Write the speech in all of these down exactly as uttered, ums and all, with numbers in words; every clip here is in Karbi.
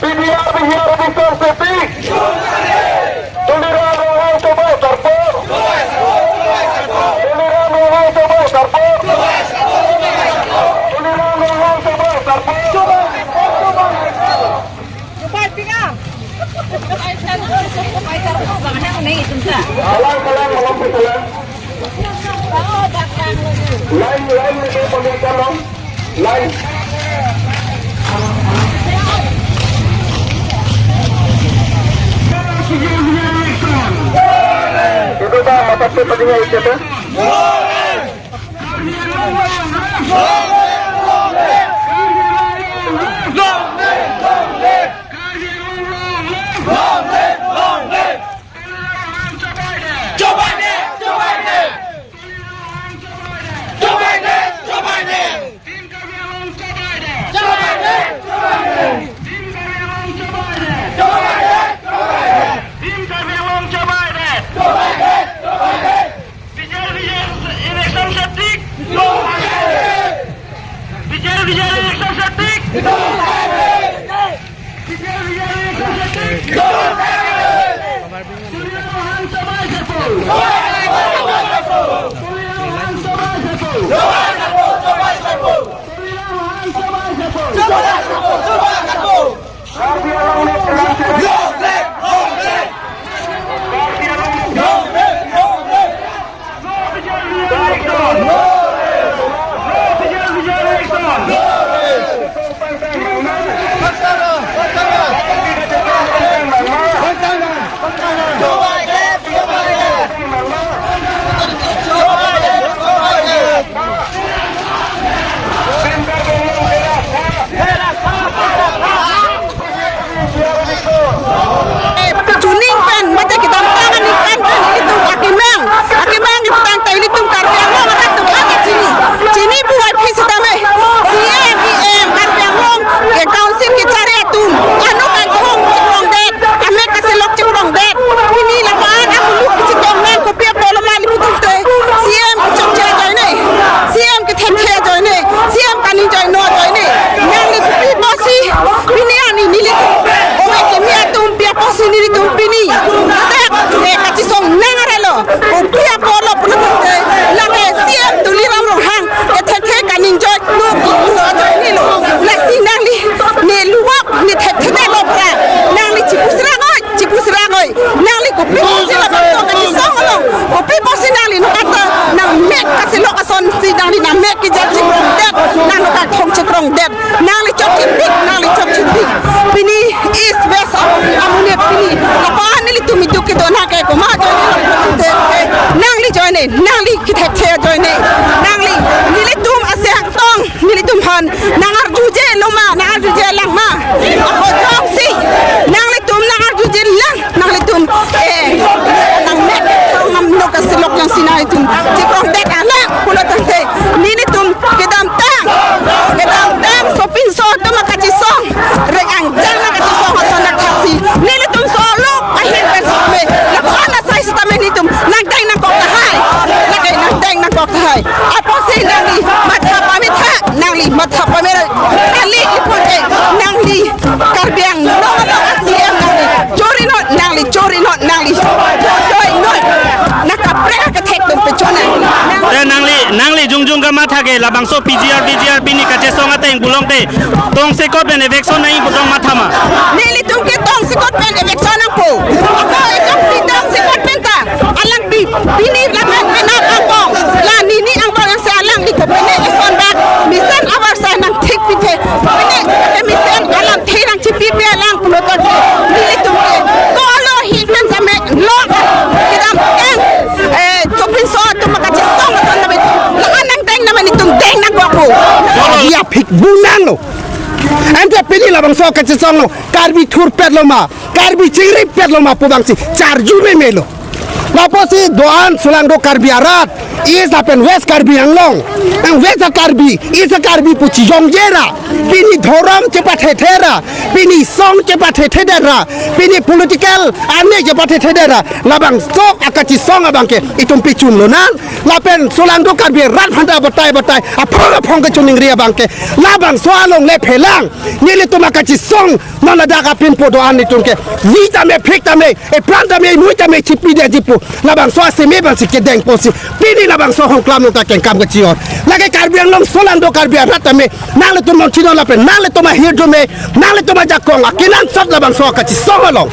P D R V G R election seti. Tuliram Ronghang chobai sarpo. Tuliram Ronghang chobai sarpo. Tuliram Ronghang chobai sarpo. Chobai pinang. Kalang, kalang, kalang, kalang. Line, line, line, line, line. Line. Itu dah, mata tu tadinya itu tu. Long live, long live! Long live, long live! Long live, long live! Joe Biden! Joe Biden! Joe Biden! Joe Biden! Team Karbi Anglong, Joe Biden! Joe Biden! Joe Biden! Team Karbi Anglong, Joe Biden! Joe Biden! Team Karbi Anglong, Joe Biden! Joe Biden! Joe Biden! P D R V G R election seti. P D R V G R election seti. P D R V G R election seti. Tuliram Ronghang chobai sarpo. Tuliram Ronghang chobai sarpo. Tuliram Ronghang chobai sarpo. Nangli kethek the ajoine. Nangli, nelitum ase aktong, nelitum aphan nang-arjuje loma, nang-arjuje lang ma. Ako jongsi nanglitum nang-arjuje lang, nanglitum, eh, nangmek tong nam nok asilok lang si nanglitum chekrongdet alang pulo tangte, nelitum kedamtang, kedamtang sopinso atum akachesong, rek angjang akachesong ason athak si nelitum solo ahir pen sitame, lapu-an asai sitame nelitum nangdeng nangkok tahai. Lake nangdeng nangkok tahai. Apotsi nangli matha pame tha, nangli matha pame kali ipu ke, nangli Karbi Anglong along a-CEM nangli chori non, nangli chori non, nangli chori non. Nangkaprek kethek atum pechona. Nang- Eh, nangli, nangli jongjong kamatha ke labangso PGR, VGR pini kachesong ateng pulote tongsekot pen eviction nangji pu tong matha ma? Nelitum ke tongsekot pen eviction nangpo. Ako eviction si tongsekot pen ta. Alang pi, pini lapen penap angbong, la nini angbong yang se alang di ko pene eson bak, mesen abar sa nangthik pithe. Pene ke mesen alam the nangchipipe alang pulo tangte, nelitum ke solo ahir pen sitame lok kedamtang, eh, sopinso atum akachesong ason name, la-an nangdeng name nelitum deng nangkokpo. Iya phik bunang lo. Ante pini labangso kachesong lo, Karbi thurpet loma, Karbi chingripet loma pu abang si charju meme lo. Lapusi do-an solangdo Karbi arat, East lapen West Karbi Anglong, ang West a-Karbi, East a-Karbi pu chijongje ra, pini dhorom chepathethe ra, pini song chepathethe ra, pini political ane chepathethe ra, labangso akachesong abang ke itum pechun lonang, lapen solangdo Karbi arat aphanta batai batai, aphong aphong kachiningri abang ke, labangso alongle phelang, nelitum akachesong, non ladak apin po do-an nelitum ke, vi tame, phik tame, epran tame, mui tame, chipidetji pu, labangso aseme abang si kedeng pusi, pini labangso Hongklam along ta kengkam kachior. Lake Karbi Anglong solangdo Karbi arat tame, nanglitum longchino lapen, nanglitum ahirjume, nanglitum ajakong, akenangsot labangso akachesong along.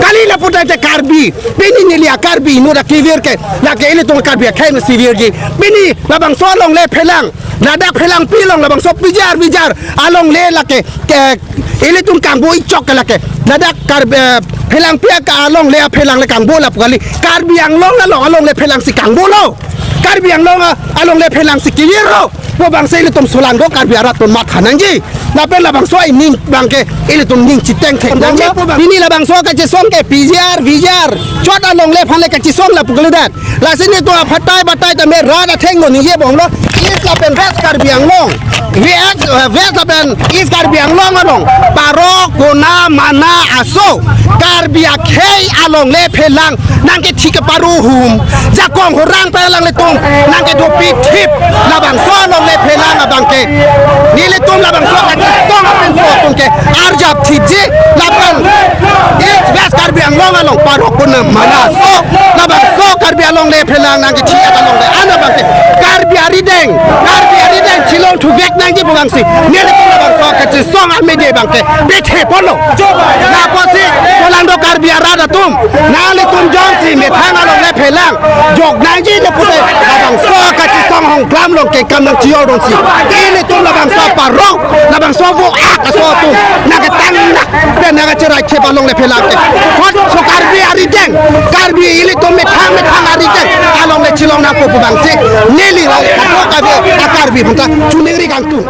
Kali lapu tangte Karbi, pini neli a-Karbi inut akevir ke, lake ilitum Karbi akhei nang si virji, pini labangso alongle phelang, ladak phelangpi along labangso PGR VGR alongle lake, ke, ilitum kangbo ichok ke lake. Ladak Karbi, eh, phelangpi aka alongle aphelang le kangbo lapu kali. Karbi Anglong along alongle phelang si kangbo lo. Karbi Anglong a, alongle phelang si kevir lo pu abang si ilitum solangdo Karbi arat atum matha nangji. Lapen labangso aning abang ke ilitum ning chitengthek nangji pu abang. Pini labangso kachesong ke PGR, VGR, chot alongle aphan le kachesong lapu kalidet. Lasi nelitum aphatai batai tame rat athengno ningje bom lo, East lapen West Karbi Anglong, West, eh, West lapen East Karbi Anglong along, Parok, Kona, Mana, aso, Karbi akhei alongle phelang nangkethi keparo hum, jakong horang pen alanglitum nangkedopi thip, labangso alongle phelang abang ke, nelitum labangso kachesong apen po atum ke arjap thipji, lapen East West Karbi Anglong along, Parok, Kona, Mana, aso, labangso Karbi alongle phelang nangkethi alongle an abang ke, Karbi arideng, Karbi arideng chilong thuvek nangji pu abang si, nelitum labangso kachesong amedia abang ke, bithe polo. Lapusi solangdo Karbi arat atum, nanglitum jongsi methang alongle phelang jok nangji le pute, labangso kachesong Hongklam along kengkam nangchior dunsi, ilitum labangso Parok, labangso vo ak aso atum nangketang nak pen nangkacherai khep alongle phelang ke, hot so Karbi arideng, Karbi ilitum methang methang arideng alongle chilong nangpo pu abang si, neli la kadokave a-Karbi aphanta chiningri kangtung.